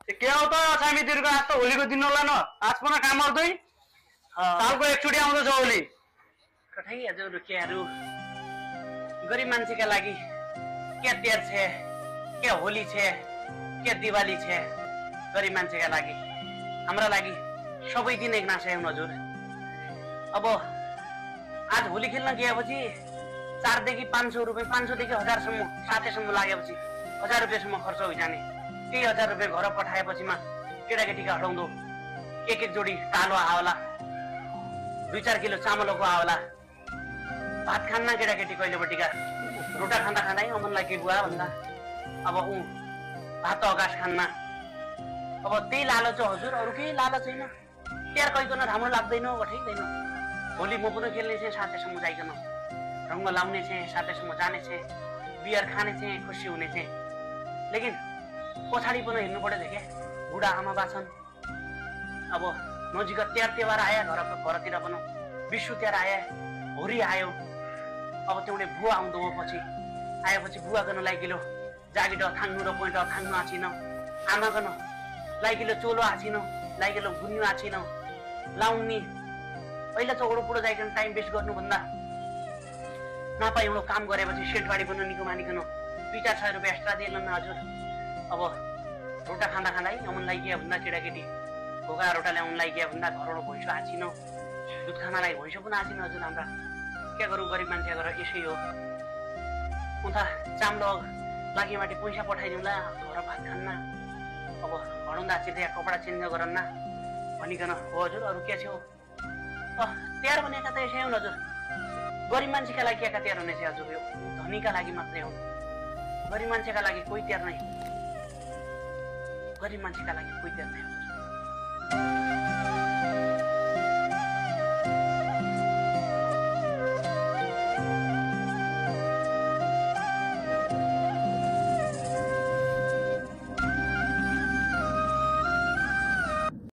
के हो त अछामीतिरको आज त होलीको दिन होला न आज पनि काम आउँदै सालको एकचोटि आउँदछ होली कठै हजुर केहरू गरीब मान्छेका लागि के तिहार छ के होली छ के दिवाली छ गरीब मान्छेका लागि हाम्रा लागि सबै दिन एक नासै हुन् हजुर। अब आज होली खेल्न गएपछि 4 देखि 500 रुपियाँ 500 देखि 1000 सम्म साथैसम्म लागेपछि 1000 रुपियाँसम्म खर्च होइजाने त्यही 1000 रुपियाँ घर पठाएपछिमा केटाकेटीका हटाउँदो एक जोडी तालो आउला 2-4 किलो चामलको आउला भात खान्न केटाकेटी कहिलेपट्टिका रोटा खाँदा खाँदै अमनलाई के बुवा भन्दा अब ऊ भात अगास खान्न अब त्यही लालच हजुर अरू केही लालच छैन। तिहार कहिकन राम्रो लाग्दैन गठैदैन होली म पनि खेल्ने चाहिँ साथैसम्म जाइकन रङ्ग लाउने चाहिँ साथैसम्म जाने चाहिँ बियर खाने चाहिँ खुसी हुने चाहिँ लेकिन पछाडि पनि हेर्नु पर्यो क्या बुढा आमा बा छन्। अब नजिक तिहार आया घरतिर पनि विशु तिहार आया होरी आयो अब त्यौले बुवा आउँदो हो पछि आएपछि बुवा गर्न लागिलो जागिट थाङ्नु र पोइन्ट थाङ्नु आछिन आमा गर्न लागिलो चोलो आछिन लागिलो गुन्नु आछिन लाउनी पहिला चौडो पुडो जाइकन टाइम वेस्ट गर्नुभन्दा नपाइ एउटा काम गरेपछि सेटबाडी पनि निको मानिकन 2-4 रुपियाँ एक्स्ट्रा दिएन न हजुर। अब रोटा खाँदा खाँदै अमन लागिया भन्दा केटाकेटी भोगा रोटा ल्याउन लागिया भन्दा घरबाट भैँसो आछिन दुध खानालाई भैँसो पनि आछिन हजुर। हाम्रा के गरौँ गरिब मान्छे गरेर यसै हो उता चाम्लो लागि माथि पैसा पठाइदिउँला घर भात खान्न अब हडाउँदा चिर्या कपडा चेन्ज गरन्न भनिकन हो हजुर। अरू के छ तिहार भनेका त यसै हुन् हजुर गरिब मान्छेका लागि एका तिहार हुने चाहिँ हजुर यो धनीका लागि मात्रै हो गरिब मान्छेका लागि कोही तिहार नै गरिब मान्छेका लागि कोही तिहार नै हजुर।